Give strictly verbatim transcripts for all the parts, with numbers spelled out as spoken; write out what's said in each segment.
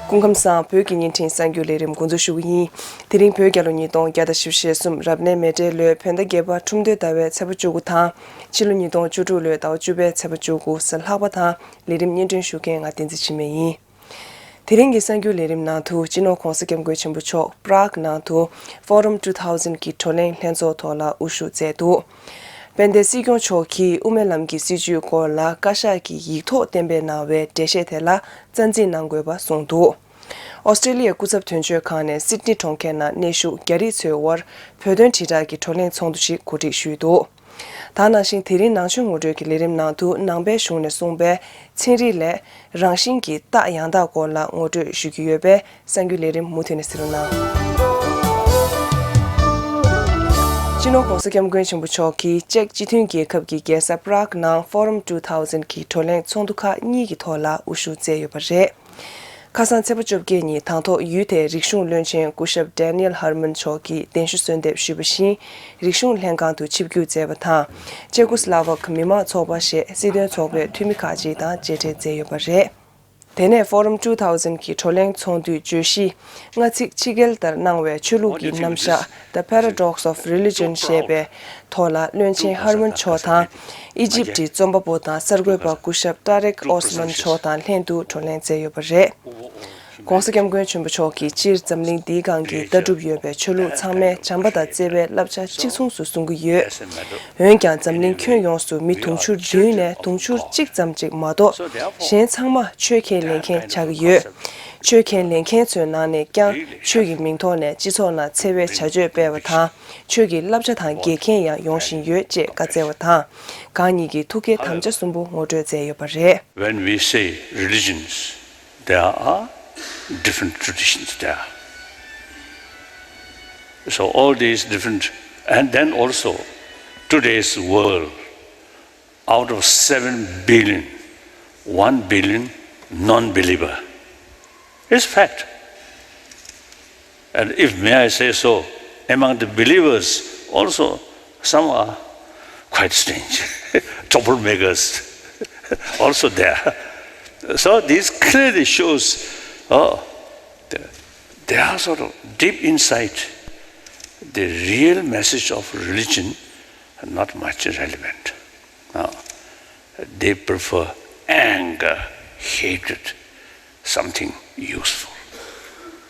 སྐུ་ཁམས་བཟང་། བོད་ཀྱི་བརྙན་འཕྲིན་གསར་འགྱུར་ལས་རིམ་འགོ་འཛུགས་ཞུ་གི་ཡིན། དེ་རིང་བོད་རྒྱལ་ལོ་ཉིས་སྟོང་བརྒྱ་དང་བཞི་བཅུ་ཞེ་གསུམ་རབ་གནས་མེ་སྤྲེལ་ལོའི་བོད་ཟླ་བརྒྱད་པ་ཁྲུམས་སྟོད་ཟླ་བའི་ཚེས་པ་བཅུ་དགུ་དང་། ཕྱི་ལོ་ཉིས་སྟོང་བཅུ་དྲུག་ལོའི་ཟླ་བ་བཅུ་པའི་ཚེས་པ་བཅུ་དགུ་གཟའ་ལྷག་པ་དང་། ལས་རིམ་སྙན་སྒྲོན་ཞུ་མཁན་ང་བསྟན་འཛིན་འཆི་མེད་ཡིན། དེ་རིང་གི་གསར་འགྱུར་ལས་རིམ་ནང་དུ། སྤྱི་ནོར་༧གོང་ས་༧སྐྱབས་མགོན་ཆེན་པོ་མཆོག་པ་རག་ནང་དུ་Forum two thousand གི་བགྲོ་གླེང་ལྷན་ཚོགས་ཐོག་ལ་དབུ་བཞུགས་མཛད་འདུག་དཔལ་ལྡན་སྲིད་སྐྱོང་མཆོག་གིས་དབུ་མའི་ལམ་གྱི་སྲིད་བྱུས་སྐོར་ལ་བཀའ་ཤག་གིས་ཡིག་ཐོག་གཏན་འབེབས་གནང་བའི་འགྲེལ་བཤད་དེ་ལ་རྩ་འཛིན་གནང་དགོས་པ་གསུངས་འདུག་ཨོ་སི་ཀྲེ་ལི་ཡའི་སྐུ་ཚབ་དོན་གཅོད་ཁང་ནས་སིད་ནི་གྲོང་ཁྱེར་ནང་གནས་བཞུགས་རྒྱ་རིགས་ཚོའི་དབར་བོད་དོན་དྲིལ་བསྒྲགས་ཀྱི་བགྲོ་གླེང་ཚོགས་འདུ་ཞིག་གོ་སྒྲིག་ཞུས་འདུག་ད་ག་ནང་བཞིན། དེ་རིང་ནང་ཆོས་ངོ་སྤྲོད་ཀྱི་ལས་རིམ་ནང་དུ། ནང་པའི་གཞུང་ནས་གསུངས་པའི་ཚན་རིག་ལས་རང་བཞིན་གྱི་རྟགས་ཡང་དག་སྐོར་ལ་ངོ་སྤྲོད་ཞུ་རྒྱུ་ཡོད་པས། གསར་འགྱུར་ལས་རིམ་མུ་མཐུད་ནས་གཟིགས་རོགས་གནང་། སྤྱི་ནོར་༧གོང་ས་༧སྐྱབས་མགོན་ཆེན་པོ་མཆོག་གིས་ཅེཀ་སྤྱི་མཐུན་རྒྱལ་ཁབ་ཀྱི་རྒྱལ་ས་པ་རག་ནང་Forum two thousand གི་བགྲོ་གླེང་ཚོགས་འདུ་ཁག་གཉིས་ཀྱི་ཐོག་ལ་དབུ་བཞུགས་མཛད་ཡོད་པ་རེད། ཁ་སང་ཚེས་པ་བཅོ་བརྒྱད་ཉིན་དང་ཐོག་ཡུལ་དེའི་རིག་གཞུང་བློན་ཆེན་སྐུ་ཞབས་Daniel Harmon མཆོག་གིས་གདན་ཞུ་གསོལ་འདེབས་ཞུས་པ་བཞིན། རིག་གཞུང་ལྷན་ཁང་དུ་ཆིབས་བསྒྱུར་མཛད་པ་དང་། ཅེ་ཀོ་སི་ལ་ཝག་མི་དམངས་ཚོགས་པ་ཞེས་སྲིད་དོན་ཚོགས་པའི་འཐུས་མི་ཁག་ཅིག་དང་མཇལ་འཕྲད་མཛད་ཡོད་པ་རེད། དེ་ནས་Forum two thousand གི་བགྲོ་གླེང་ཚོགས་འདུའི་བརྗོད་གཞི། སྔ་ཚིག་ཕྱི་རྒྱལ་ལྟར་སྣང་བའི་ཆོས་ལུགས་ཀྱི་རྣམ་གཞག The Paradox of Religion ཞེས་པའི་ཐོག་ལ། བློན་ཆེན་ཧར་མན་མཆོག་དང་། ཨི་ཇིབ་ཀྱི་རྩོམ་པ་པོ་དང་གསར་འགོད་པ་སྐུ་ཞབས་ཏཱ་རེག་ཨོ་སི་མན་མཆོག་དང་ལྷན་དུ་བགྲོ་གླེང་མཛད་ཡོད་པ་རེད། ༸གོང་ས་༸སྐྱབས་མགོན་ཆེན་པོ་མཆོག་གིས། སྤྱིར་འཛམ་གླིང་འདིའི་སྒང་གི་ལྟ་གྲུབ་ཡོད་པའི་ཆོས་ལུགས་ཚང་མས་བྱམས་པ་དང་བརྩེ་བའི་བསླབ་བྱ་གཅིག་མཚུངས་སུ་གསུང་གི་ཡོད། འོན་ཀྱང་། འཛམ་གླིང་ཁྱོན་ཡོངས་སུ་མི་དུང་ཕྱུར་བདུན་ནས་དུང་ཕྱུར་གཅིག་ཙམ་ཅིག་མ་གཏོགས། གཞན་ཚང་མ་ཆོས་ཁས་ལེན་མཁན་ཆགས་ཀྱི་ཡོད། ཆོས་ཁས་ལེན་མཁན་ཚོའི་ནང་ནས་ཀྱང་། ཆོས་ཀྱི་མིང་ཐོག་ནས་སྤྱི་ཚོགས་ནང་འཚེ་བའི་བྱ་སྤྱོད་སྤེལ་བ་དང་། ཆོས་ཀྱི་བསླབ་བྱ་དང་འགལ་མཁན་ཡང་ཡོང་བཞིན་ཡོད་ཅེས་བཀའ་སྩལ་བ་དང་། གང་ཉིད་ཀྱིས་ཐུགས་བསྐྱེད་དམ་བཅའ་གསུམ་པོ་ངོ་སྤྲོད་མཛད་ཡོད་པ་རེད། When we say religions, there are different traditions there. So all these different, and then also today's world, out of seven billion, one billion non-believer. It's fact. And if may I say so, among the believers also, some are quite strange, troublemakers also there. So this clearly shows, oh, the, they are sort of deep inside the real message of religion, not much relevant. Now, they prefer anger, hatred, something useful.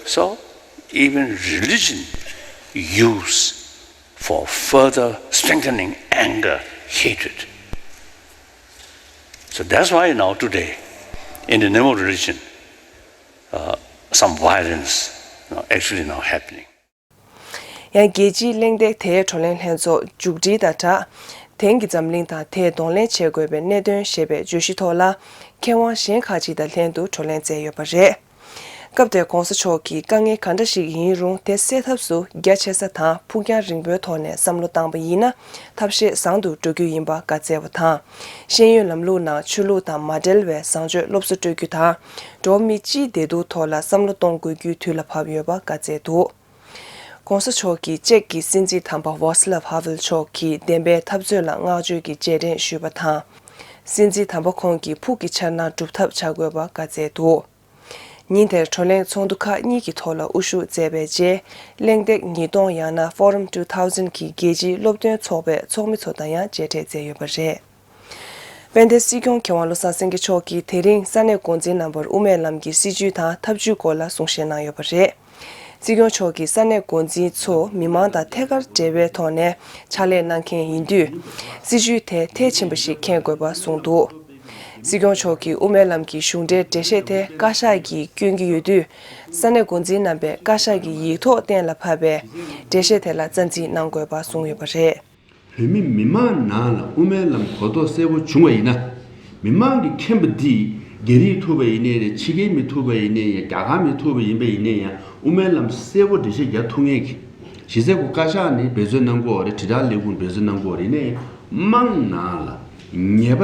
So, even religion use for further strengthening anger, hatred. So that's why now today, in the name of religion, uh, some violence, you know, actually now happening. ཡང་རྒྱལ་སྤྱིའི་གླེང་སྟེགས་དེའི་བགྲོ་གླེང་ལྷན་ཚོགས་མཇུག་སྒྲིལ་དང་སྦྲགས། དེང་གི་འཛམ་གླིང་དང་དེས་གདོང་ལེན་བྱེད་དགོས་པའི་གནད་དོན་ཞེས་པའི་བརྗོད་གཞིའི་ཐོག་ལ། མཁས་དབང་གཞན་ཁག་ཅིག་དང་ལྷན་དུ་བགྲོ་གླེང་མཛད་ཡོད་པ་རེད། སྐབས་དེར་༸གོང་ས་མཆོག་གིས། དཀའ་ངལ་ག་འདྲ་ཞིག་ཡིན་རུང་། དེ་སེལ་ཐབས་སུ་རྒྱ་ཆེ་ས་དང་ཕུགས་རྒྱང་རིང་པོའི་ཐོག་ནས་བསམ་བློ་བཏང་པ་ཡིན་ན། ཐབས་ཤེས་བཟང་དུ་འགྲོ་རྒྱུ་ཡིན་པ་བཀའ་སྩལ་བ་དང་། ཤེས་ཡོན་ལམ་ལུགས་ནང་ཆོས་ལུགས་དང་མ་འབྲེལ་བའི་བཟང་སྤྱོད་སློབ་གསོ་སྤྲོད་རྒྱུ་དང་། འགྲོ་བ་མི་སྤྱིའི་བདེ་སྡུག་ཐོག་ལ་བསམ་བློ་གཏོང་དགོས་རྒྱུ་དུས་ལ་བབ་ཡོད་པ་བཀའ་སྩལ་འདུག ༸གོང་ས་མཆོག་གིས་ཅེཀ་གི་སྲིད་འཛིན་དམ་པ་ཝཱ་སི་ལབ་ཧ་ཝེལ་མཆོག་གི་བདེན་པའི་འཐབ་རྩོད་ལ་བསྔགས་བརྗོད་ཀྱི་རྗེས་དྲན་ཞུས་པ་དང་། སྲིད་འཛིན་དམ་པ་ཁོང་གི་ཕུགས་ཀྱི་འཆར་སྣང་སྒྲུབ་ཐབས་བྱ་དགོས་པ་བཀའ་སྩལ་འདུག་ཉིན་དེར་བགྲོ་གླེང་ཚོགས་འདུ་ཁག་གཉིས་ཀྱི་ཐོག་ལ་དབུ་བཞུགས་མཛད་པའི་རྗེས། གླེང་སྟེགས་ཉིས་སྟོང་ཡང་ན་Forum two thousand གི་རྒྱལ་སྤྱིའི་སློབ་སྟོན་ཚོགས་པའི་ཚོགས་མི་ཚོ་དང་ཡང་མཇལ་འཕྲད་མཛད་ཡོད་པ་རེད། དཔལ་ལྡན་སྲིད་སྐྱོང་མཁས་དབང་བློ་བཟང་སེང་གེ་མཆོག་གིས་དེ་རིང་ས་གནས་འགོ་འཛིན་རྣམ་པར་དབུ་མའི་ལམ་གྱི་སྲིད་བྱུས་དང་ཐབས་ཇུས་སྐོར་ལ་གསུང་བཤད་གནང་ཡོད་པ་རེད། སྲིད་སྐྱོང་མཆོག་གིས་ས་གནས་འགོ་འཛིན་ཚོ་མི་མང་དང་ཐད་ཀར་འབྲེལ་བའི་ཐོག་ནས་ཕྱག་ལས་གནང་མཁན་ཡིན་དུས། སྲིད་བྱུས་དེ་མཐིལ་ཕྱིན་པ་ཞིག་འཁྱེར་དགོས་པ་གསུངས་འདུག་སྲིད་སྐྱོང་མཆོག་གིས་དབུ་མའི་ལམ་གྱི་གཞུང་འབྲེལ་འགྲེལ་བཤད་དེ་བཀའ་ཤག་གིས་བསྐྱོན་གྱི་ཡོད་དུས། ས་གནས་འགོ་འཛིན་རྣམ་པས་བཀའ་ཤག་གི་ཡིག་ཐོག་གཏན་ལ་ཕབ་པའི་འགྲེལ་བཤད་དེ་ལ་རྩ་འཛིན་གནང་དགོས་པ་གསུངས་ཡོད་པ་རེད། བོད་མི་མི་མང་ནང་ལ་དབུ་མའི་ལམ་གོ་རྟོགས་གསལ་པོ་བྱུང་བ་ཡིན་ན། མི་མང་གིས་མཁྱེན་པ་འདིས་རྒྱ་རིགས་ཐུབ་པ་ཡིན་ནའི་རེད། ཕྱི་རྒྱལ་མི་ཐུབ་པ་ཡིན་ནའི་ཡང་རྒྱ་གར་མི་ཐུབ་པ་ཡིན་པ་ཡིན་ནའི་ཡང་དབུ་མའི་ལམ་གསལ་པོ་འགྲེལ་བཤད་རྒྱག་ཐུབ་མཁན་གྱི་གཞི་རྩའི་སྐོར་བཀའ་ཤག་ནས་འབད་བརྩོན་གནང་དགོས་པ་རེད། དྲིལ་བསྒྲགས་ལས་ཁུངས་འབད་བརྩོན་གནང་དགོས་པ་རེད། ཡིན་ནའི་དམངས་ནང་ལ་ངེས་པ་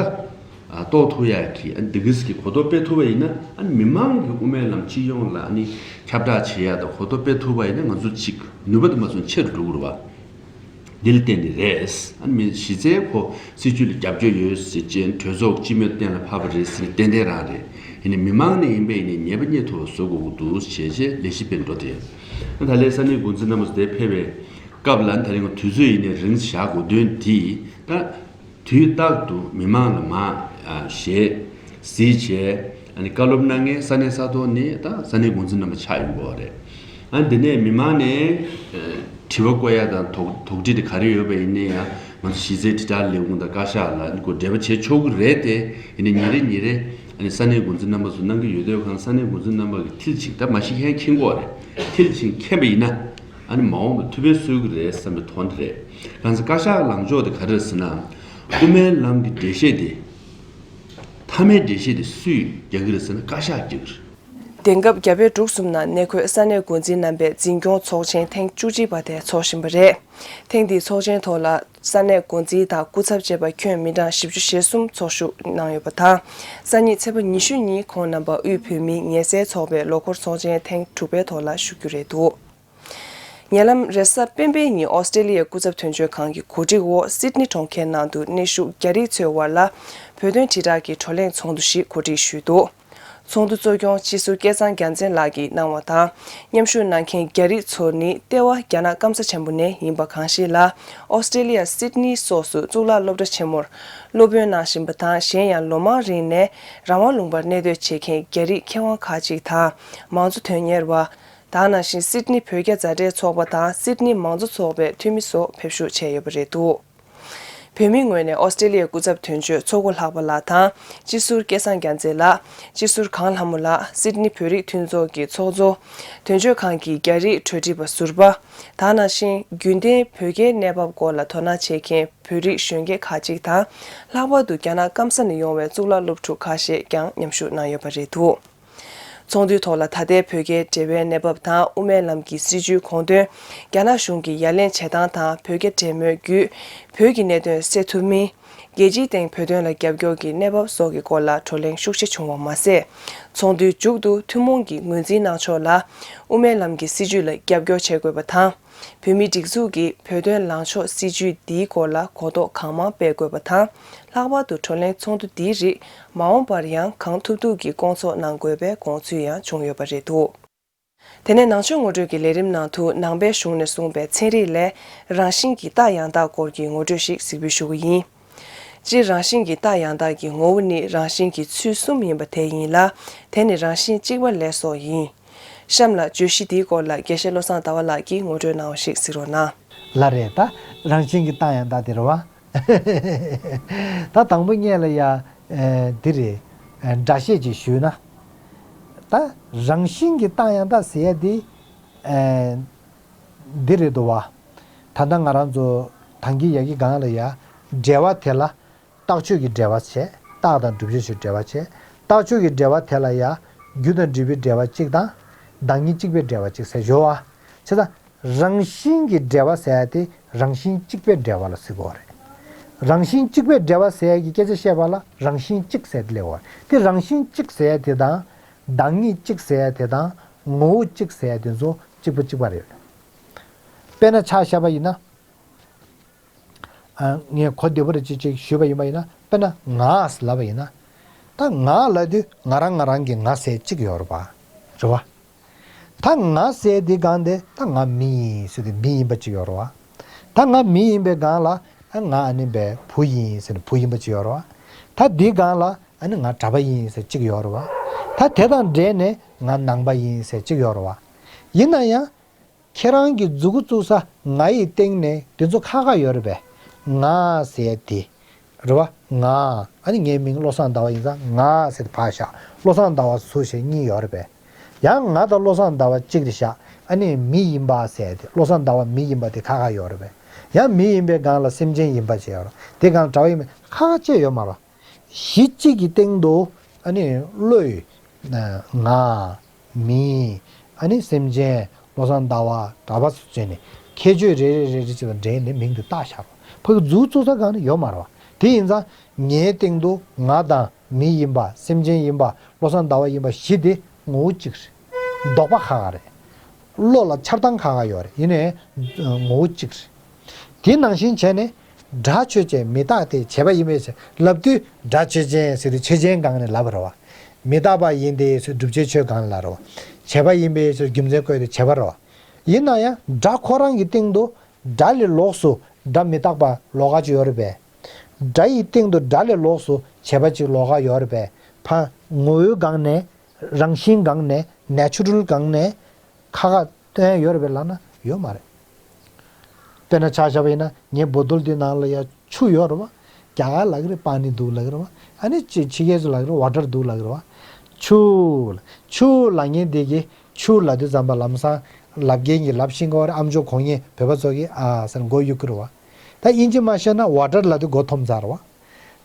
རྟོགས་ཐུབ་ཡག་གི་ཨ་ནི་འདི་གིས་ཀྱི་གོ་རྟོགས་སྤེལ་ཐུབ་པ་ཡིན་ན། ཨ་ནི་མི་མང་གིས་དབུ་མའི་ལམ་སྤྱི་ཡོངས་ལ་ཨ་ནི་ཁྱབ་བསྒྲགས་བྱེད་ཡག་དང་གོ་རྟོགས་སྤེལ་ཐུབ་པ་ཡིན་ན། ང་ཚོ་ཅིག་ནུས་པ་དེ་མ་སོང་ཆེ་རུ་འགྲོ་གི་རེད་བ། འདི་ལ་བརྟེན་ནས་རེད། ཨ་ནི་མི་གཞི་རྩའི་ཁོ་སྲིད་ཇུས་ལ་རྒྱབ་སྐྱོར་ཡོད་ཟེར་ཅན་གྲོས་ཚོགས་སྤྱི་མོས་གཏན་ལ་ཕབ་པ་རེད་ཟེར་ཏན་ཏན་རང་རེད། ཡིན་ནའི་མི་མང་ནས་ཡིན་པས་ཡིན་ནའི་ཉེས་པ་རྙེད་ཐུབ་པ་བཟོ་དགོས་ཀྱི་འདུག་ཞེས་བཤད་ལས་གཞི་སྤེལ་འགྲོ་དེ། ད་ལན་ས་གནས་འགོ་འཛིན་རྣམ་པ་ཚོ་དེ་ཕེབས་པའི་སྐབས་ལ་ད་རིང་དུས་ཚོད་ཡིན་ནའི་རིང་བཞག་དགོས་དོན་དེ་ད། དུས་རྟག་ཏུ་མི་མང་ལ་མར་ཞལ་གཟིགས་བྱས། ཨ་ནི་བཀའ་སློབ་གནང་མཁན་ས་གནས་ས་ཐོག་ནས་ད་ས་གནས་འགོ་འཛིན་རྣམ་པ་ཆགས་ཡོང་གི་ཡོད་རེད། ཨ་ནི་དེ་ནས་མི་མང་ནས་དྲི་བ་བཀོད་ཡ་དང་དོགས་དོགས་འདྲི་དེ་ག་རེ་ཡོད་པ་ཡིན་ནའི་ཡང་ང་ཚོ་གཞི་རྩའི་དྲིལ་བསྒྲགས་ལས་ཁུངས་དང་བཀའ་ཤག་ལ་ཨ་ནི་ཁོ་འབྲེལ་བ་བྱེད་ཆོག་གི་རེད་དེ། ཡིན་ནའི་ཉིན་རེ་ཉིན་རེ་ཨ་ནི་ས་གནས་འགོ་འཛིན་རྣམ་པ་ཚོ་གནང་གི་ཡོད་དུས་གང་ས་གནས་འགོ་འཛིན་རྣམ་པ་གི་མཐིལ་གཅིག་ད་མ་གཞི་མཁྱེན་མཁན་མཁྱེན་གྱི་ཡོད་རེད། མཐིལ་གཅིག་མཁྱེན་པ་ཡིན་ན་ཨ་ནི་མ་འོངས་པ་ཐུགས་ཕན་གསོས་ཀྱི་རེད་བསམ་པའི་དོན་དེ་རེད། གང་ཟེར་བཀའ་ཤག་ལངས་ཕྱོགས་དེ་ག་རེ་རེད་ཟེར་ན། དབུ་མའི་ལམ་གྱི་འགྲེལ་བཤད་དེ། མཐའ་མའི་འགྲེལ་བཤད་དེ་སུས་རྒྱག་གི་རེད་ཟེར་ན་བཀའ་ཤག་རྒྱག་གི་རེད། དེང་སྐབས་རྒྱ་བལ་འབྲུག་གསུམ་ནང་གནས་འཁོད་ས་གནས་འགོ་འཛིན་རྣམ་པའི་འཛིན་སྐྱོང་ཚོགས་ཆེན་ཐེངས་བཅུ་གཅིག་པ་དེ་འཚོགས་བཞིན་པ་རེད། ཐེངས་འདིའི་ཚོགས་ཆེན་ཐོག་ལ་ས་གནས་འགོ་འཛིན་དང་སྐུ་ཚབ་བཅས་པ་ཁྱོན་མི་གྲངས་བཞི་བཅུ་ཞེ་གསུམ་ཚོགས་ཞུགས་གནང་ཡོད་པ་དང་། སང་ཉིན་ཚེས་པ་ཉི་ཤུ་ཉིན་ཁོང་རྣམ་པ་དབུས་བོད་མིའི་ངལ་སེལ་ཚོགས་པའི་ལོ་འཁོར་ཚོགས་ཆེན་ཐེངས་དྲུག་པའི་ཐོག་ལ་ཞུགས་རྒྱུ་རེད་འདུག་ཉེ་ལམ་རེས་གཟའ་སྤེན་པའི་ཉིན་ཨོ་སི་ཀྲེ་ལི་ཡའི་སྐུ་ཚབ་དོན་གཅོད་ཁང་གི་གོ་སྒྲིག་འོག་སིད་ནི་གྲོང་ཁྱེར་ནང་དུ་གནས་བཞུགས་རྒྱ་རིགས་ཚོའི་དབར་ལ་བོད་དོན་དྲིལ་བསྒྲགས་ཀྱི་བགྲོ་གླེང་ཚོགས་འདུ་ཞིག་གོ་སྒྲིག་ཞུས་འདུག་ཚོགས་འདུ་གཙོ་སྐྱོང་སྤྱི་ཟུར་སྐལ་བཟང་རྒྱལ་མཚན་ལགས་ཀྱིས་གནང་བ་དང་། མཉམ་ཞུགས་གནང་མཁན་རྒྱ་རིགས་ཚོ་ནི་ལྟེ་བ་རྒྱ་ནག་སྐམ་ས་ཆེན་པོ་ནས་ཡིན་པ་གང་ཞིག་ལ། ཨོ་སི་ཀྲེ་ལི་ཡ་སིད་ནི་སོགས་སུ་གཙུག་ལག་སློབ་གྲྭ་ཆེན་མོར་སློབ་དཔོན་གནང་བཞིན་པ་དང་། གཞན་ཡང་ལོ་མང་རིང་ནས་རང་དབང་ལུང་པར་གནས་སྡོད་བྱེད་མཁན་རྒྱ་རིགས་མཁས་དབང་ཁག་ཅིག་དང་མང་གཙོ་དོན་གཉེར་བ། ད་ག་ནང་བཞིན་སིད་ནི་བོད་རྒྱ་མཛའ་འབྲེལ་ཚོགས་པ་དང་སིད་ནི་མང་གཙོ་ཚོགས་པའི་འཐུས་མི་སོགས་ཕེབས་ཞུགས་བྱས་ཡོད་པ་རེད་འདུག་བོད་མིའི་ངོས་ནས་ཨོ་སི་ཀྲེ་ལི་ཡའི་སྐུ་ཚབ་དོན་གཅོད་མཚོ་སྒོ་ལྷག་པ་ལགས་དང་། སྤྱི་ཟུར་སྐལ་བཟང་རྒྱལ་མཚན་ལགས། སྤྱི་ཟུར་གངས་ལྷ་མོ་ལགས། སིད་ནི་བོད་རིགས་མཐུན་ཚོགས་ཀྱི་ཚོགས་གཙོ། དོན་གཅོད་ཁང་གི་རྒྱ་རིགས་གྲོས་འདྲི་པ་ཟུར་པ། ད་ག་ནང་བཞིན་རྒྱུན་ལྡན་བོད་སྐྱེས་གནས་བབ་སྐོར་ལ་དོ་སྣང་བྱེད་མཁན་བོད་རིགས་གཞོན་སྐྱེས་ཁག་ཅིག་དང་། ལྷག་པར་དུ་རྒྱ་ནག་སྐམ་ས་ནས་ཡོང་བའི་གཙུག་ལག་སློབ་ཕྲུག་ཁ་ཤས་ཀྱང་མཉམ་ཞུགས་གནང་ཡོད་པ་རེད་འདུག་ཚོགས་འདུའི་ཐོག་ལ་ད་ལྟའི་བོད་རྒྱའི་འབྲེལ་བའི་གནས་བབ་དང་། དབུ་མའི་ལམ་གྱི་སྲིད་བྱུས་དགོངས་དོན། རྒྱ་ནག་གཞུང་གི་ཡ་ལན་བྱེད་སྟངས་དང་། བོད་རྒྱ་འབྲེལ་མོལ་བརྒྱུད་བོད་ཀྱི་གནད་དོན་སེལ་ཐུབ་མིན། རྒྱལ་སྤྱིའི་སྟེང་བོད་དོན་ལ་རྒྱབ་སྐྱོར་གྱི་གནས་བབ་སོགས་ཀྱི་སྐོར་ལ་བགྲོ་གླེང་ཤུགས་ཆེ་བྱུང་བ་མ་ཟད། ཚོགས་འདུའི་མཇུག་ཏུ་ཐུན་མོང་གི་ངོས་འཛིན་གནང་ཕྱོགས་ལ། དབུ་མའི་ལམ་གྱི་སྲིད་བྱུས་ལ་རྒྱབ་སྐྱོར་བྱེད་དགོས་པ་དང་། བོད་མིའི་སྒྲིག་འཛུགས་ཀྱི་བོད་དོན་ལངས་ཕྱོགས་སྲིད་བྱུས་འདིའི་སྐོར་ལ་གོ་རྟོགས་གང་མང་སྤེལ་དགོས་པ་དང་། ལྷག་པར་དུ་བགྲོ་གླེང་ཚོགས་འདུ་འདིའི་རིགས་མ་འོངས་པར་ཡང་གང་ཐུབ་ཐུབ་ཀྱིས་སྐོང་ཚོགས་གནང་དགོས་པའི་དགོངས་ཚུལ་ཡང་བྱུང་ཡོད་པ་རེད་འདུག་དེ་ནས་ནང་ཆོས་ངོ་སྤྲོད་ཀྱི་ལས་རིམ་ནང་དུ་ནང་པའི་གཞུང་ནས་གསུངས་པའི་ཚན་རིག་ལས་རང་བཞིན་གྱི་རྟགས་ཡང་དག་སྐོར་གྱི་ངོ་སྤྲོད་ཞིག་གཟིགས་འབུལ་ཞུ་གི་ཡིན། སྤྱིར་རང་བཞིན་གྱི་རྟགས་ཡང་དག་གི་ངོ་བོ་ནི་རང་བཞིན་གྱི་ཚུལ་གསུམ་ཡིན་པ་དེ་ཡིན་ལ། དེ་ནི་རང་བཞིན་གཅིག་པ་ལས་སོགས་ཡིན། གཤམ་ལ་བརྗོད་གཞི་འདིའི་སྐོར་ལ་དགེ་བཤེས་བློ་བཟང་ཟླ་བ་ལགས་ཀྱིས་ངོ་སྤྲོད་གནང་བ་ཞིག་གཟིགས་རོགས་གནང་། ལགས་རེད། ད་རང་བཞིན་གྱི་རྟགས་ཡང་དག་དེ་རེད་བ། ད་དང་པོ་ཉིད་ལ་ཡ། ཨེ། འདི་རེད། ཨེ། འདྲ་བཤད་ཅིག་ཞུས་ན། ད་རང་བཞིན་གྱི་རྟགས་ཡང་དག་ཟེར་ཡ་དེ། ཨེ། འདི་རེད་འདུག་བ། ད་ལྟ་ང་རང་ཚོ་ཐང་གི་ཡ་གི་སྒང་ལ་ཡ། འབྲེལ་བ་དེ་ལ་རྟགས་ཆོས་ཀྱི་འབྲེལ་བ་བྱས། རྟགས་དང་བསྒྲུབ་བྱའི་ཆོས་འབྲེལ་བ་བྱས། རྟགས་ཆོས་ཀྱི་འབྲེལ་བ་དེ་ལ་ཡ། རྒྱུ་དང་འབྲས་བུའི་འབྲེལ་བ་གཅིག་དང་། བདག་ཉིད་གཅིག་པའི་འབྲེལ་བ་གཅིག་ཟེར་ཡོད་བ། བྱས་ཙང་། རང་བཞིན་གྱི་འབྲེལ་བ་ཟེར་ཡ་དེ་རང་བཞིན་གཅིག་པའི་འབྲེལ་བ་ལ་ཟེར་གྱི་ཡོད་རེད། རང་བཞིན་གཅིག་པའི་འབྲེལ་བ་ཟེར་ཡ་གི་སྐད་ཆ་བཤད་པ་ལ་རང་བཞིན་གཅིག་ཟེར་ཏེ་སླེབས་ཡོད་རེད། དེ་རང་བཞིན་གཅིག་ཟེར་ཡ་དེ་དང་། བདག་ཉིད་གཅིག་ཟེར་ཡ་དེ་དང་། ངོ་བོ་གཅིག་ཟེར་ཡ་དེ་ཚོ་གཅིག་པ་གཅིག་པ་རེད། དཔེར་ན་ཆ་བཞག་པ་ཡིན་ན། ཨ། ངས་གོ་བདེ་པོ་རེ་ཅིག་ཅིག་ཞུས་པ་ཡིན་པ་ཡིན་ན། དཔེར་ན་ང་ལབ་པ་ཡིན་ན། ད་ང་ལབ་དུས་ང་རང་ང་རང་གི་ང་ཟེར་གཅིག་ཡོད་རེད་པ། རེད་བ། ད་ང་ཟེར་དེ་སྒང་དེ་ད་ང་མི་ཡིན་ཟེར་དེ་མི་ཡིན་པ་གཅིག་ཡོད་རེད་བ། ད་ང་མི་ཡིན་པའི་སྒང་ལ་ཨ་ང་ཨ་ནི་བས་བུ་ཡིན་ཟེར་ནས་བུ་ཡིན་པ་གཅིག་ཡོད་རེད་བ། ད་དེའི་སྒང་ལ་ཨ་ནི་ང་གྲྭ་པ་ཡིན་ཟེར་གཅིག་ཡོད་རེད་བ། ད་དེ་དང་འབྲེལ་ནས་ང་ནང་པ་ཡིན་ཟེར་གཅིག་ཡོད་རེད་བ། ཡིན་ན་ཡང་། ཁྱེད་རང་གི་མཛུ་གུ་བཙུགས་ས་ང་ཡི་སྟེང་ནས་དེ་ཚོ་ཁག་ཁག་ཡོད་རེད་པས། ང་ཟེར་དེ། རེད་བ། ང་། ཨ་ནི་ངའི་མིང་བློ་བཟང་ཟླ་བ་ཡིན་ཙང་ང་ཟེར་དེ་ཕར་བཞག་བློ་བཟང་ཟླ་བ་ཟུར་བཞག་གཉིས་ཡོད་རེད་པས། ཡང་ང་དང་བློ་བཟང་ཟླ་བ་གཅིག་རེད་བཞག་ཨ་ནི་མི་ཡིན་པ་ཟེར་དེ་བློ་བཟང་ཟླ་བ་མི་ཡིན་པ་དེ་ཁག་ཁག་ཡོད་རེད་པས། ཡང་མི་ཡིན་པའི་སྒང་ལ་སེམས་ཅན་ཡིན་པ་བྱས་ཡོད་རེད། དེ་སྒང་གྲྭ་པ་ཡིན་པའི་ཁག་ཁག་བཅས་ཡོད་མ་རེད། གཞི་གཅིག་གི་སྟེང་དུ་ཨ་ནི་བློས། ང་། མི། ཨ་ནི་སེམས་ཅན། བློ་བཟང་ཟླ་བ། གྲྭ་པ་སོགས་བྱས་ནས་ཁྱད་ཆོས་རེ་རེ་རེ་རེ་བྱས་པ་འདྲེས་ནས་མིང་དུ་བཏགས་བཞག་པ། ཕ་གི་མཛུ་གུ་བཙུགས་ས་སྒང་ནས་ཡོད་མ་རེད་བ། དེ་ཡིན་ཙང་ངའི་སྟེང་དུ་ང་དང་མི་ཡིན་པ། སེམས་ཅན་ཡིན་པ། བློ་བཟང་ཟླ་བ་ཡིན་པ་བཞི་དེ་ངོ་བོ་གཅིག་རེད། འདོགས་པ་ཁག་ཁག་རེད། བློ་ལ་འཆར་སྟངས་ཁག་ཁག་ཡོད་རེད། ཡིན་ནའི་ངོ་བོ་གཅིག་རེད། དེ་ནང་བཞིན་བྱས་ནས་སྒྲ་ཆོས་ཅན། མི་རྟག་སྟེ་བྱས་པ་ཡིན་པའི་ཕྱིར་ལབ་དུས་སྒྲ་ཆོས་ཅན་ཟེར་དུས་ཆོས་ཅན་སྒང་ནས་ལབ་པ་རེད་བ། མི་རྟག་པ་ཡིན་ཏེ་ཟེར་བསྒྲུབ་བྱའི་ཆོས་སྒང་ལ་རེད་བ། བྱས་པ་ཡིན་པའི་ཕྱིར་རྒྱུ་མཚན་བཀོད་དེ་བྱས་པ་རེད་བ། ཡིན་ན་ཡང་སྒྲ་ཁོ་རང་གི་སྟེང་དུ་སྒྲ་ལས་ལོགས་སུ་སྒྲ་མི་རྟག་པ་ལོགས་ཀ་ཅིག་ཡོད་རེད་པས། སྒྲ་ཡི་སྟེང་དུ་སྒྲ་ལས་ལོགས་སུ་བྱས་པ་ཅིག་ལོགས་ཀ་ཡོད་རེད་པས། ཕ་ངོ་བོའི་སྒང་ནས། རང་བཞིན་སྒང་ནས། ནེ་ཅུ་རལ་སྒང་ནས་ཁ་ཁ་སྟོན་ཡ་ཡོད་རེད་པས་ལབ་ན་ཡོད་མ་རེད། དཔེར་ན་ཆ་བཞག་པ་ཡིན་ན་ངའི་བོ་དོལ་འདི་ནང་ལ་ཡ་ཆུ་ཡོད་རེད་བ། རྒྱ་གར་ལབ་ཀྱི་རེད། པཱ་ནི་འདུག་ལབ་ཀྱི་རེད་བ། ཨ་ནི་ཕྱི་ཕྱི་རྒྱལ་ཚོ་ལབ་ཀྱི་རེད། ཝ་ཊར་འདུག་ལབ་ཀྱི་རེད་བ། ཆུ་ལ། ཆུ་ལབ་མཁན་དེ་གིས་ཆུ་ལབ་དུས་ཙམ་པ་ལམ་སང་ལབ་མཁན་གྱིས་ལབ་ཤེས་ཀྱི་ཡོད་རེད། ཨ་མཆོག་གོང་ཉིད་བོད་པ་ཚོ་གིས་ཨ་ཟེར་མགོ་གཡུག་གི་རེད་བ། ད་དབྱིན་ཇི་མ་ཤེས་ན་ཝ་ཊར་ལབ་དུས་མགོ་འཐོམ་ཚར་རེད་བ།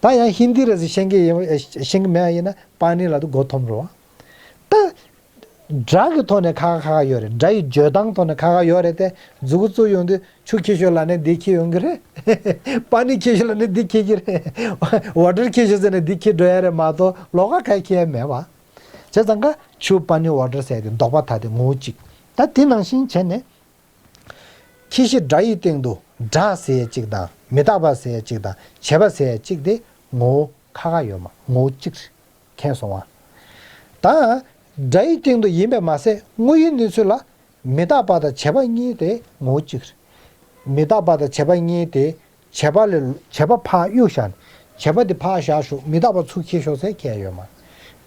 ད་ཡང་ཧིན་དི་རེད་ཟེར་ཤེས་ཀྱི་ཡིན། ཤེས་ཀྱི་མེད་པ་ཡིན་ན་པཱ་ནི་ལབ་དུས་མགོ་འཐོམ་རེད་བ། ད། སྒྲ་གི་ཐོག་ནས་ཁ་ཁ་ཁ་ཁ་ཡོད་རེད། སྒྲ་ཡི་བརྗོད་སྟངས་ཐོག་ནས་ཁ་ཁ་ཡོད་རེད་དེ། མཛུ་གུ་བཙུགས་ཡོང་དུས་ཆུ་འཁྱེར་ཤོག་ལབ་ནས་འདི་འཁྱེར་ཡོང་གི་རེད། པཱ་ནི་འཁྱེར་ཤོག་ལབ་ནས་འདི་འཁྱེར་གྱི་རེད། ཝ་ཊར་འཁྱེར་ཤོག་ཟེར་ནས་འདི་འཁྱེར་འགྲོ་ཡ་རེད་མ་གཏོགས་ལོགས་ཀ་ག་འཁྱེར་ཡ་མེད་པ། བྱས་ཙང་ཀ་ཆུ་པཱ་ནི་ཝ་ཊར་ཟེར་དེ་འདོགས་པ་དག་དེ་ངོ་བོ་གཅིག་ད་དེ་ནང་བཞིན་བྱས་ནས། ཁྱད་གཞི་སྒྲ་ཡི་སྟེང་དུ་སྒྲ་ཟེར་ཡ་གཅིག་དང་། མི་རྟག་པ་ཟེར་ཡ་གཅིག་དང་། བྱས་པ་ཟེར་ཡ་གཅིག་དེ་ངོ་བོ་ཁ་ཁ་ཡོད་མ། ངོ་བོ་གཅིག་རེད། མཁྱེན་སོང་ང་། ད་སྒྲ་ཡི་སྟེང་དུ་ཡིན་པས་མ་ཟད་དངོས་ཡུལ་ནི་ཚུལ་ལ་མི་རྟག་པ་དང་བྱས་པ་གཉིས་དེ་ངོ་བོ་གཅིག་རེད། མི་རྟག་པ་དང་བྱས་པ་གཉིས་དེ། བྱས་པ་ལས། བྱས་པ་ཕར་གཡུག་བཞག་ནས། བྱས་པ་དེ་ཕར་བཞག་ཤོག་མི་རྟག་པ་ཚུར་འཁྱེར་ཤོག་ཟེར་འཁྱེར་ཡ་ཡོད་མ་རེད།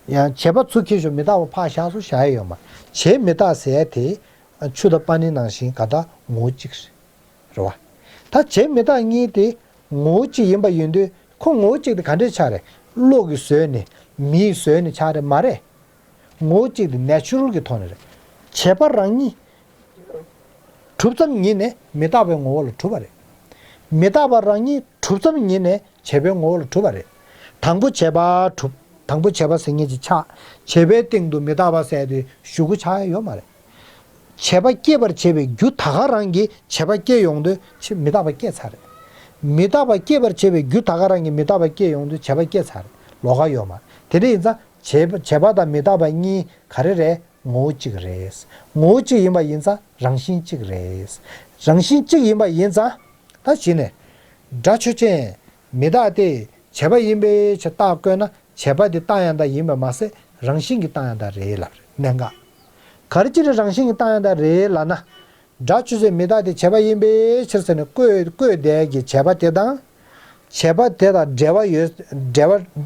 ཡང་བྱས་པ་ཚུར་འཁྱེར་ཤོག་མི་རྟག་པ་ཕར་བཞག་སོང་བཞག་ཡ་ཡོད་མ་རེད། བྱས་མི་རྟག་ཟེར་ཡ་དེ། ཆུ་དང་པཱ་ནི་ནང་བཞིན་ག་ད་ངོ་བོ་གཅིག་རེད། རེད་བ། ད་བྱས་མི་རྟག་གཉིས་དེ་ངོ་བོ་གཅིག་ཡིན་པ་ཡིན་དུས་ཁོ་ངོ་བོ་གཅིག་དེ་ག་འདྲས་ཆགས་རེད། བློ་གིས་བཟོས་ནས། མིས་བཟོས་ནས་ཆགས་རེད་མ་རེད། ངོ་བོ་གཅིག་དེ་ནེ་ཅུ་རལ་གྱི་ཐོག་ནས་རེད། བྱས་པ་རང་ཉིད་གྲུབ་ཙམ་ཉིད་ནས་མི་རྟག་པའི་ངོ་བོ་ལ་གྲུབ་པ་རེད། མི་རྟག་པ་རང་ཉིད་གྲུབ་ཙམ་ཉིད་ནས་བྱས་པའི་ངོ་བོ་ལ་གྲུབ་པ་རེད། དང་པོ་བྱས་པ་གྲུབ། དང་པོ་བྱས་པ་ཟེར་མཁན་ཅིག་ཆགས། བྱས་པའི་སྟེང་དུ་མི་རྟག་པ་ཟེར་དེ་གཞུག་གུ་ཆགས་ཡ་ཡོད་མ་རེད། བྱས་པ་སྐྱེད་པར་བྱེད་པའི་རྒྱུ་ད་ག་རང་གིས་བྱས་པ་སྐྱེ་ཡོང་དུས་ཕྱི་མི་རྟག་པ་སྐྱེས་ཚར་རེད། མི་རྟག་པ་སྐྱེད་པར་བྱེད་པའི་རྒྱུ་ད་ག་རང་གིས་མི་རྟག་པ་སྐྱེ་ཡོང་དུས་བྱས་པ་སྐྱེས་ཚར་རེད། ལོགས་ཀ་ཡོད་མ་རེད། དེ་འདྲ་ཡིན་ཙང་བྱས་པ་བྱས་པ་དང་མི་རྟག་པ་གཉིས་ག་རེ་རེད། ངོ་བོ་གཅིག་རེད། ངོ་བོ་གཅིག་ཡིན་པ་ཡིན་ཙང་རང་བཞིན་གཅིག་རེད། རང་བཞིན་གཅིག་ཡིན་པ་ཡིན་ཙང་། ད་གཞི་ནས་སྒྲ་ཆོས་ཅན། མི་རྟག་སྟེ། བྱས་པ་ཡིན་པའི་ཕྱིར་རྟགས་བཀོད་ན་བྱས་པ་དེ་རྟགས་ཡང་དག་ཡིན་པ་མ་ཟད་རང་བཞིན་གྱི་རྟགས་ཡང་དག་རེད་ལབ་རེད། གནད་འགག་ག་རེ་ཅི་རེད། རང་བཞིན་གྱི་རྟགས་ཡང་དག་རེད་ལབ་ན། སྒྲ་ཆོས་ཅན། མི་རྟག་སྟེ། བྱས་པ་ཡིན་པའི་ཕྱིར་ཟེར་ནས་བཀོད་བཀོད་བསྡད་ཀྱི་བྱས་པ་དེ་དང་། བྱས་པ་དེ་དང་འབྲེལ་བ་ཡོད། འབྲེལ་བ།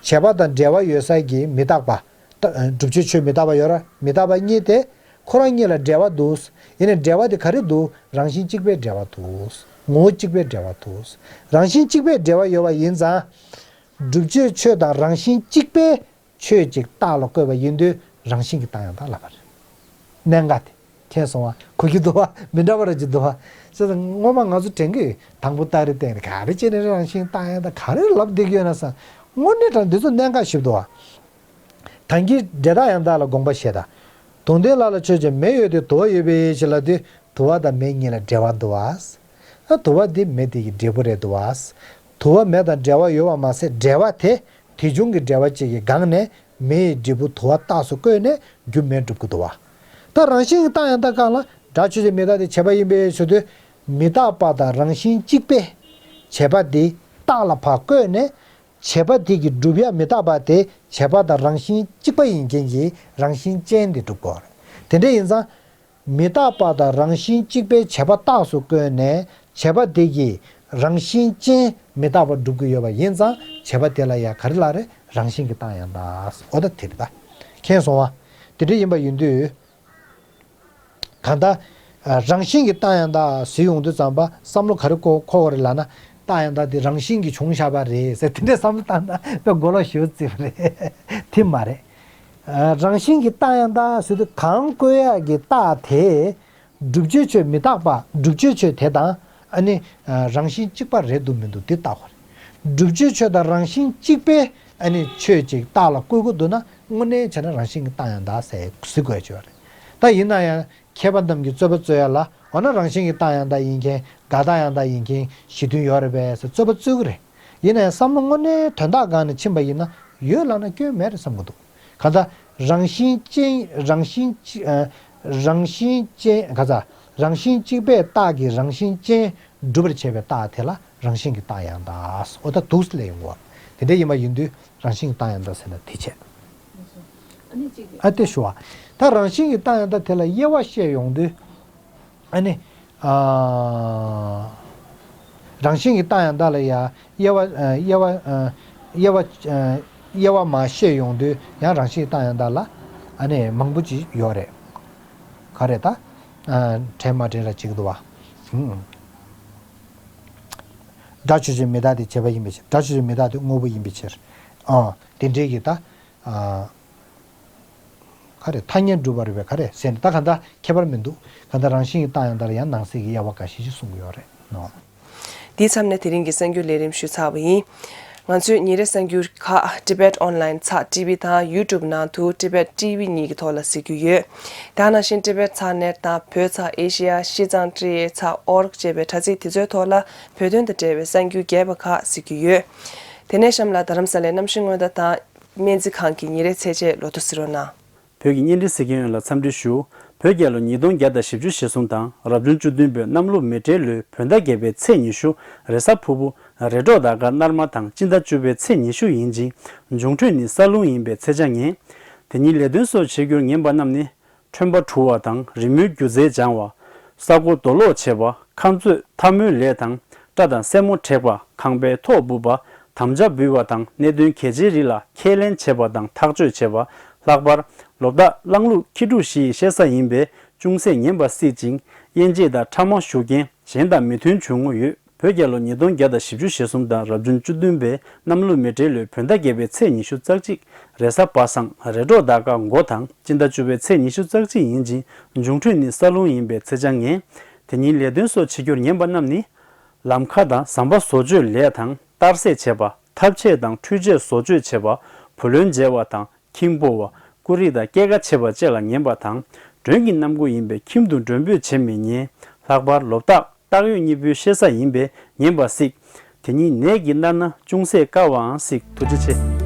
བྱས་པ་དང་འབྲེལ་བ་ཡོད་ས་ཀྱི་མི་རྟག་པ། ད་བསྒྲུབ་བྱའི་ཆོས་མི་རྟག་པ་ཡོད་ར། མི་རྟག་པ་གཉིས་དེ་ཁོ་རང་གཉིས་ལ་འབྲེལ་བ་འདུག་ཡིན་ནའི་འབྲེལ་བ་དེ་ག་རེ་འདུག་རང་བཞིན་གཅིག་པའི་འབྲེལ་བ་འདུག་ངོ་བོ་གཅིག་པའི་འབྲེལ་བ་འདུག་རང་བཞིན་གཅིག་པའི་འབྲེལ་བ་ཡོད་པ་ཡིན་ཙང་། བསྒྲུབ་བྱའི་ཆོས་དང་རང་བཞིན་གཅིག་པའི་ཆོས་ཅིག་རྟགས་ལ་བཀོད་པ་ཡིན་དུས་རང་བཞིན་གྱི་རྟགས་ཡང་དག་ལབ་པ་རེད། གནད་འགག་དེ། མཁྱེན་སོང་བ། གོ་གི་འདུག་བ། མི་འདྲ་བ་ར་ཅིག་འདུག་བ། བྱས་ཙང་སྔོན་མ་ང་ཚོ་དྲན་གི་ཡོད། དང་པོ་སྟ་རེ་བསྟན་ནས་ག་རེ་བྱས་ནས་རང་བཞིན་རྟགས་ཡང་དག་ག་རེ་ལབ་བསྡད་ཀྱི་ཡོད་ན་བསམ། དངོས་གནས་དྲང་འདི་ཚོ་གནད་འགག་ཞིག་འདུག་བ། དང་གི་འབྲས་རྟགས་ཡང་དག་ལ་དགོངས་པ་བཞེས་དང་། དུང་ལྡན་ལ་ལ་ཆོས་ཅན། མེ་ཡོད་དེ་དུ་བ་ཡོད་པའི་ཕྱིར་ལབ་དུས་དུ་བ་དང་མེ་གཉིས་ལ་འབྲེལ་བ་འདུག་བ། ཨ་དུ་བ་འདི་མེ་དེ་གི་འབྲས་བུ་རེད་འདུག་བ། དུ་བ་མེ་དང་འབྲེལ་བ་ཡོད་པ་མ་ཟད་འབྲེལ་བ་དེ་དེ་བྱུང་གི་འབྲེལ་བ་གཅིག་གི་སྒང་ནས་མེ་ཡི་འབྲས་བུ་དུ་བ་རྟགས་སུ་བཀོད་ནས་རྒྱུ་མེ་སྒྲུབ་ཀྱི་འདུག་བ། ད་རང་བཞིན་གྱི་རྟགས་ཡང་དག་སྒང་ལ་སྒྲ་ཆོས་ཅན། མི་རྟག་སྟེ། བྱས་པ་ཡིན་པའི་ཕྱིར་དུ་མི་རྟག་པ་དང་རང་བཞིན་གཅིག་པའི་བྱས་པ་དེ་རྟགས་ལ་ཕར་བཀོད་ནས། བྱས་པ་དེ་གི་སྒྲུབ་ཡ་མི་རྟག་པ་དེ་བྱས་པ་དང་རང་བཞིན་གཅིག་པ་ཡིན་མཁན་གྱི་རང་བཞིན་ཅན་དེ་སྒྲུབ་དགོས་རེད། དེ་འདྲ་ཡིན་ཙང་། མི་རྟག་པ་དང་རང་བཞིན་གཅིག་པའི་བྱས་པ་རྟགས་སུ་བཀོད་ནས་བྱས་པ་དེ་གི་རང་བཞིན་ཅན་མི་རྟག་པ་སྒྲུབ་ཀྱི་ཡོད་པ་ཡིན་ཙང་བྱས་པ་དེ་ལ་ཡ་ག་རེ་ལབ་རེད། རང་བཞིན་གྱི་རྟགས་ཡང་དག་འོ་ད་དེ་རེད་ད། མཁྱེན་སོང་བ། དེ་འདྲ་ཡིན་པ་ཡིན་དུས། གང་ལྟར། རང་བཞིན་གྱི་རྟགས་ཡང་དག་ཟེར་ཡོང་དུས་ཙམ་པ་བསམ་བློ་ག་རེ་འཁོར་འཁོར་བ་རེད་ལབ་ན། རྟགས་ཡང་དག་དེ་རང་བཞིན་གྱིས་བྱུང་བཞག་པ་རེད་ཟེར་དེ་འདྲའི་བསམ་བློ་བཏང་ན་དཔེ་མགོ་ལོག་ཞེ་པོ་བརྩིས་པ་རེད། དེ་མ་རེད། རང་བཞིན་གྱི་རྟགས་ཡང་དག་ཟེར་དུས་གང་བཀོད་ཡག་གི་རྟགས་དེ། བསྒྲུབ་བྱའི་ཆོས་མི་རྟག་པ། བསྒྲུབ་བྱའི་ཆོས་དེ་དང་། ཨ་ནི། རང་བཞིན་གཅིག་པ་རེད་འདུག་མི་འདུག་འདི་བལྟ་དགོས་རེད། བསྒྲུབ་བྱའི་ཆོས་དང་རང་བཞིན་གཅིག་པའི་ཨ་ནི་ཆོས་ཅིག་རྟགས་ལ་བཀོད་དགོས་འདུག་ན་དངོས་གནས་བྱས་ན་རང་བཞིན་གྱི་རྟགས་ཡང་དག་ཟེར་ཟེར་དགོས་ཀྱི་ཡོད་རེད། ད་ཡིན་ན་ཡང་མཁས་པ་རྣམས་ཀྱིས་རྩོད་པ་རྩོད་ཡ་ལ་འོ་ན་རང་བཞིན་གྱི་རྟགས་ཡང་དག་ཡིན་མཁན་དགག་རྟགས་ཡང་དག་ཡིན་མཁན་གཞི་མཐུན་ཡོད་རེད་པས་ཟེར་རྩོད་པ་རྩོད་ཀྱི་རེད། ཡིན་ན་ཡང་བསམ་བློ་དངོས་གནས་དོན་དག་སྒང་ནས་ཕྱིན་པ་ཡིན་ན་ཡོད་ལབ་ན་སྐྱོན་མེད་རེད་བསམ་གྱི་འདུག་གང་ལྟར་རང་བཞིན་ཅན། རང་བཞིན་ཅན། རང་བཞིན་ཅན། ག་ཚ། རང་བཞིན་གཅིག་པའི་རྟགས་ཀྱི་རང་བཞིན་ཅན། སྒྲུབ་པར་བྱེད་པའི་རྟགས་དེ་ལ་རང་བཞིན་གྱི་རྟགས་ཡང་དག། འོ་ད་འདུག་སེ་ལས་ཡོང་གོ། དེ་འདྲ་ཡིན་པ་ཡིན་དུས་རང་བཞིན་གྱི་རྟགས་ཡང་དག་ཟེར་ན་དེ་བྱས། ཨ་ནི་གཅིག་ཨ་དེ་ཞུ་བ། ད་རང་བཞིན་གྱི་རྟགས་ཡང་དག་དེ་ལ་དབྱེ་བ་བཤད་ཡོང་དུས། ཨ་ནི། ཨ། རང་བཞིན་གྱི་རྟགས་ཡང་དག་ལ་ཡང་དབྱེ་བ། ཨ། དབྱེ་བ། ཨ། དབྱེ་བ། ཨ། དབྱེ་བ་མར་བཤད་ཡོང་དུས་ཡང་རང་བཞིན་གྱི་རྟགས་ཡང་དག་ལ་ཨ་ནི་མང་པོ་ཅིག་ཡོད་རེད། ག་རེ་ད། ཨ། འདྲེས་མ་འདྲེས་ལ་གཅིག་འདུག་བ། ཨུམ། སྒྲ་ཆོས་ཅན་མི་རྟག་སྟེ་བྱས་པ་ཡིན་པའི་ཕྱིར། སྒྲ་ཆོས་ཅན་མི་རྟག་སྟེ་དངོས་པོ་ཡིན་པའི་ཕྱིར། ཨ། དེ་འདྲའི་གི་ད། ཨ། ག་རེ་ཐ་སྙད་སྒྲུབ་པ་རེད་པས་ག་རེ་ཟེར་ནས་ད་ག་འདྲ་ཁྱད་པར་མི་འདུག་ག་འདྲ་རང་བཞིན་གྱི་རྟགས་ཡང་དག་ལ་ཡང་ནང་གསེས་ཀྱི་དབྱེ་བ་འགའ་ཤས་ཤིག་གསུང་གི་ཡོད་རེད་ནོ། འདིའི་མཚམས་ནས་དེ་རིང་གི་གསར་འགྱུར་ལས་རིམ་ཞུས་ཚར་བ་ཡིན། ང་ཚོས་ཉིན་རེའི་གསར་འགྱུར་ཁག་Tibet Online ཚགས་ཊི་ཝི་དང་YouTube ནང་དུ་Tibet ཊི་ཝི་གཉིས་ཀྱི་ཐོག་ལ་གཟིགས་རྒྱུ་ཡོད། དེ་ནང་བཞིན་Tibet ཚགས་ནེཊ་དང་བོད་ཚགས་ཨེ་ཤེ་ཡ་ཤིས་ཙང་ཊི་ཨེ་ཚགས་ཨོ་རྒ་ཅེས་པའི་དྲ་ཚིགས་དེ་ཚོའི་ཐོག་ལ་བོད་དོན་དང་འབྲེལ་བའི་གསར་འགྱུར་རྒྱས་པ་ཁག་གཟིགས་རྒྱུ་ཡོད། དེ་ནས་གཤམ་ལ་རྡ་རམ་ས་ལའི་གནམ་གཤིས་སྔོན་བརྡ་དང་། སྨན་རྩིས་ཁང་གི་ཉིན་རེའི་ཚེས་ཆད་ལོ་ཐོ་གཟིགས་རོགས་གནང་། བོད་ཀྱི་བརྙན་འཕྲིན་གཟིགས་མཁན་ཡོངས་ལ་འཚམས་འདྲི་ཞུ། བོད་རྒྱལ་ལོ་ཉིས་སྟོང་བརྒྱ་དང་བཞི་བཅུ་ཞེ་གསུམ་དང་རབ་བྱུང་བཅུ་བདུན་པའི་གནམ་ལོ་མེ་སྤྲེལ་ལོའི་བོད་ཟླ་བརྒྱད་པའི་ཚེས་ཉི་ཤུ་རེས་གཟའ་ཕུར་བུ། རེས་འགྲོགས་ཟླ་སྐར་སྣར་མ་དང་སྤྱི་ཟླ་བཅུ་པའི་ཚེས་ཉི་ཤུ་ཡིན་ཅིང་། འབྱུང་འཕྲོད་ནི་ས་རླུང་ཡིན་པས་ཚེས་ཆ་ངན། དེ་ཉིན་ལས་དོན་སོགས་བྱེད་རྒྱུར་ངན་པ་རྣམས་ནི། ཁྲོན་པ་འཁྲུ་བ་དང་རི་མོའི་སྒྱུ་རྩལ་སྦྱང་བ། ས་རྐོ་རྡོ་སློག་བྱེད་པ། ཁ་མཛོད་འཐབ་མོའི་ལས་དང་། སྐྲ་དང་སེན་མོ་བྲེག་པ། ཁང་པའི་ཐོག་སྦུབ་པ། དམ་བཅའ་འབུལ་བ་དང་གནད་དོན་གལ་ཆེའི་རིགས་ལ་ཁས་ལེན་བྱེད་པ་དང་ཐག་གཅོད་བྱེད་པ། ལྷག་པར། ལོ་རྟགས་གླང་ལུག་ཁྱི་ཕྲུག་བཞི་ཡི་བཤད་ས་ཡིན་པས་ཅུང་ཟད་ངན་པ་སྲིད་ཅིང་དབྱེ་འབྱེད་དང་ཕྲ་མ་ཞུགས་རྐྱེན་གཞན་དང་མི་མཐུན་བྱུང་ངོ་ཡོད། བོད་རྒྱལ་ལོ་ཉིས་སྟོང་བརྒྱ་དང་བཞི་བཅུ་ཞེ་གསུམ་དང་རབ་བྱུང་བཅུ་བདུན་པའི་གནམ་ལོ་མེ་སྤྲེལ་ལོའི་བོད་ཟླ་བརྒྱད་པའི་ཚེས་ཉི་ཤུ་རྩ་གཅིག་རེས་གཟའ་པ་སངས་རེས་འགྲོགས་ཟླ་སྐར་མགོ་དང་སྤྱི་ཟླ་བཅུ་པའི་ཚེས་ཉི་ཤུ་རྩ་གཅིག་ཡིན་ཅིང་འབྱུང་འཕྲོད་ནི་ས་རླུང་ཡིན་པས་ཚེས་ཆ་ངན། དེ་ཉིན་ལས་དོན་སོགས་བྱེད་རྒྱུར་ངན་པ་རྣམས་ནི། ལམ་ཁ་དང་ཟམ་པ་བཟོ་བཅོས་ལས་དང་གཏར་སྲེག་བྱེད་པ། ཐབ་ཆས་དང་འཕྲུལ་ཆས་བཟོ་བཅོས་བྱེད་པ། བུ་ལོན་འཇལ་བ་དང་། ཁྱིམ་སྤོ་བ། བརྐོས་རིས་དང་སྐྱེད་ཀ་བྱེད་པ་བཅས་ལ་ངན་པ་དང་། མགྲོན་གྱི་གནམ་སྒོ་ཡིན་པས་ཁྱིམ་དུ་མགྲོན་འབོད་བྱེད་མི་ཉན། ལྷག་པར་ལོ་རྟགས་སྟག་ཡོས་གཉིས་པོའི་བཤད་ས་ཡིན་པས་ངན་པ་སྲིད། དེ་ཉིན་ནད་ཀྱིས་མནར་ན་ཅུང་ཟད་དཀའ་བའང་སྲིད། ཐུགས་རྗེ་ཆེ།